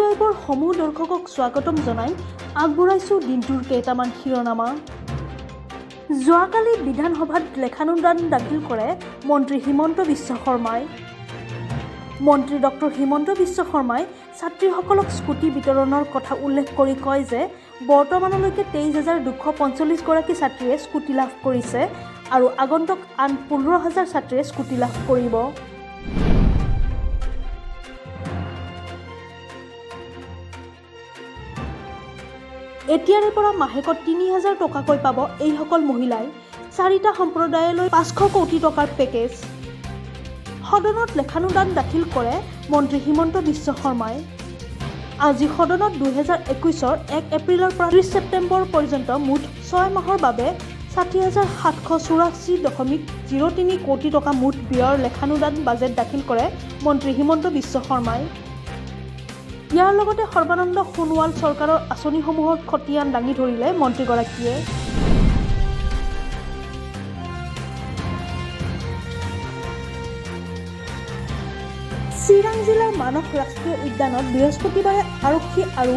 ৱেবৰ সমূহ দৰ্শকক স্বাগতম জনাই আগবঢ়াইছোঁ দিনটোৰ কেইটামান শিৰোনামা। যোৱাকালি বিধানসভাত লেখানুদান দাখিল কৰে মন্ত্ৰী হিমন্ত বিশ্ব শৰ্মাই। মন্ত্ৰী ডক্টৰ হিমন্ত বিশ্ব শৰ্মাই ছাত্ৰীসকলক স্কুটি বিতৰণৰ কথা উল্লেখ কৰি কয় যে বৰ্তমানলৈকে 23,245 গৰাকী ছাত্ৰীয়ে স্কুটি লাভ কৰিছে আৰু আগন্তুক আন 15,000 ছাত্ৰীয়ে স্কুটি লাভ কৰিব। এতিয়াৰে পৰা মাহেকত 3000 টকাকৈ পাব এইসকল মহিলাই। চাৰিটা সম্প্ৰদায়লৈ 500 কোটি টকাৰ পেকেজ। সদনত লেখানুদান দাখিল কৰে মন্ত্ৰী হিমন্ত বিশ্ব শৰ্মাই। আজি সদনত 2021ৰ 1 এপ্ৰিলৰ পৰা 30 ছেপ্টেম্বৰ পৰ্যন্ত মুঠ 6 মাহৰ বাবে 60,784.03 কোটি টকা মুঠ ব্যয়ৰ লেখানুদান বাজেট দাখিল কৰে মন্ত্ৰী হিমন্ত বিশ্ব শৰ্মাই। ইয়াৰ লগতে সৰ্বানন্দ সোণোৱাল চৰকাৰৰ আঁচনিসমূহৰ খতিয়ান দাঙি ধৰিলে মন্ত্ৰীগৰাকীয়ে। চিৰাং জিলাৰ মানস ৰাষ্ট্ৰীয় উদ্যানত বৃহস্পতিবাৰে আৰক্ষী আৰু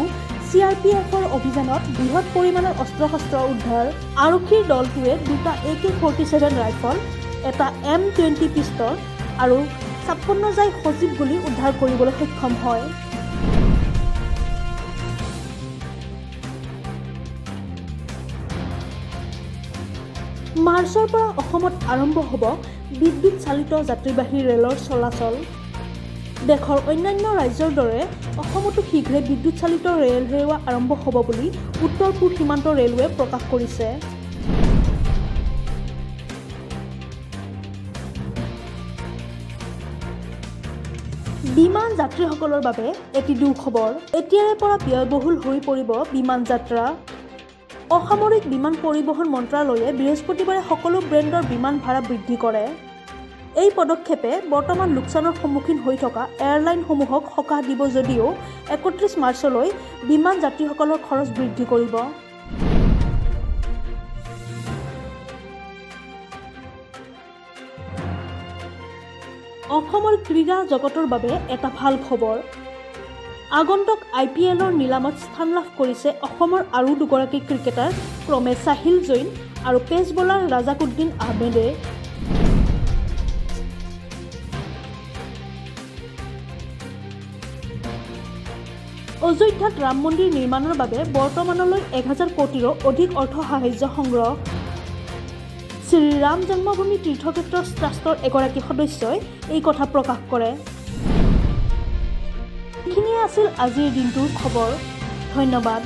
চিআৰপিএফৰ অভিযানত বৃহৎ পৰিমাণৰ অস্ত্ৰ শস্ত্ৰ উদ্ধাৰ। আৰক্ষীৰ দলটোৱে দুটা AK-47 rifle, এটা M20 pistol আৰু 56 জাঁই সজীৱ গুলী উদ্ধাৰ কৰিবলৈ সক্ষম হয়। মাৰ্চৰ পৰা অসমত আৰম্ভ হ'ব বিদ্যুৎ চালিত যাত্ৰীবাহী ৰেলৰ চলাচল। দেশৰ অন্যান্য ৰাজ্যৰ দৰে অসমতো শীঘ্ৰে বিদ্যুৎ চালিত ৰেল সেৱা আৰম্ভ হ'ব বুলি উত্তৰ পূব সীমান্ত ৰেলৱে প্ৰকাশ কৰিছে। বিমান যাত্ৰীসকলৰ বাবে এটি দুখবৰ। এতিয়াৰে পৰা ব্যয়বহুল হৈ পৰিব বিমান যাত্ৰা। অসামৰিক বিমান পৰিবহণ মন্ত্ৰালয়ে বৃহস্পতিবাৰে সকলো ব্ৰেণ্ডৰ বিমান ভাড়া বৃদ্ধি কৰে। এই পদক্ষেপে বৰ্তমান লোকচানৰ সন্মুখীন হৈ থকা এয়াৰলাইনসমূহক সকাহ দিব যদিও 31 মাৰ্চলৈ বিমান যাত্ৰীসকলৰ খৰচ বৃদ্ধি কৰিব। অসমৰ ক্ৰীড়া জগতৰ বাবে এটা ভাল খবৰ। আগন্তুক আইপিএলৰ নিলামত স্থান লাভ কৰিছে অসমৰ আৰু দুগৰাকী ক্ৰিকেটাৰ ক্ৰমে চাহিল জৈন আৰু পেচ বলাৰ ৰাজাকুদ্দিন আহমেদে। অযোধ্যাত ৰাম মন্দিৰ নিৰ্মাণৰ বাবে বৰ্তমানলৈ 1000 কোটিৰো অধিক অৰ্থ সাহায্য সংগ্ৰহ। শ্ৰীৰাম জন্মভূমি তীৰ্থক্ষেত্ৰ ট্ৰাষ্টৰ এগৰাকী সদস্যই এই কথা প্ৰকাশ কৰে। এইখিনিয়ে আছিল আজিৰ দিনটোৰ খবৰ। ধন্যবাদ।